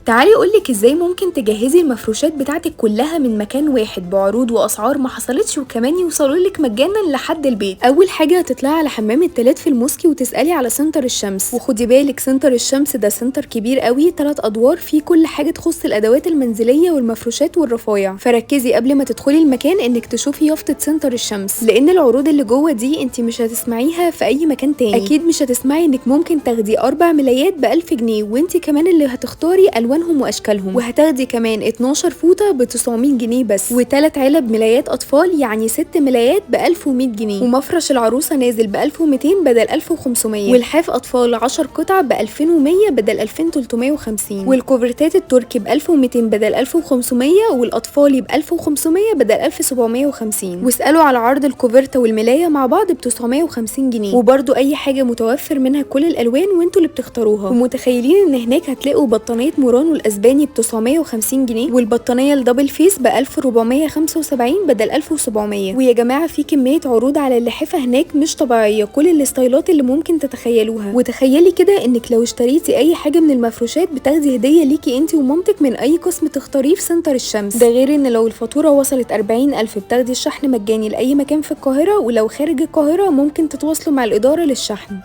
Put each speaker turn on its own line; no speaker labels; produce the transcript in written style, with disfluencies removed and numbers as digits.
تعالي اقولك ازاي ممكن تجهزي المفروشات بتاعتك كلها من مكان واحد بعروض واسعار ما حصلتش، وكمان يوصلوا لك مجانا لحد البيت. اول حاجة هتطلعي على حمام التلات في الموسكي وتسالي على سنتر الشمس، وخدي بالك سنتر الشمس ده سنتر كبير قوي، 3 ادوار فيه كل حاجة تخص الادوات المنزلية والمفروشات والرفايع. فركزي قبل ما تدخلي المكان انك تشوفي يافطة سنتر الشمس، لان العروض اللي جوه دي انت مش هتسمعيها في اي مكان تاني. اكيد مش هتسمعي انك ممكن تاخدي 4 ملايات ب1000 جنيه، وانت كمان اللي هتختاري الوانهم واشكالهم، وهتاخدي كمان 12 فوطه ب 900 جنيه بس، و3 علب ملايات اطفال يعني 6 ملايات ب 1100 جنيه، ومفرش العروسة نازل ب 1200 بدل 1500، والحاف اطفال 10 قطع ب 2100 بدل 2350، والكوفرتات التركي ب 1200 بدل 1500، والاطفالي ب 1500 بدل 1750. واسالوا على عرض الكوفرته والملايه مع بعض ب 950 جنيه، وبرده اي حاجة متوفر منها كل الالوان وانتوا اللي بتختاروها. ومتخيلين ان هناك هتلاقوا بطانيه مورانو الاسباني ب 950 جنيه، والبطانيه ال double face ب 1475 بدل 1700. ويا جماعة في كمية عروض على اللحافه هناك مش طبيعية، كل الستايلات اللي ممكن تتخيلوها. وتخيلي كده انك لو اشتريتي اي حاجة من المفروشات بتاخدي هديه ليكي انت ومامتك من اي قسم تختاريه في سنتر الشمس. ده غير ان لو الفاتورة وصلت 40000 بتاخدي الشحن مجاني لاي مكان في القاهرة، ولو خارج القاهرة ممكن تتواصلوا مع الادارة للشحن.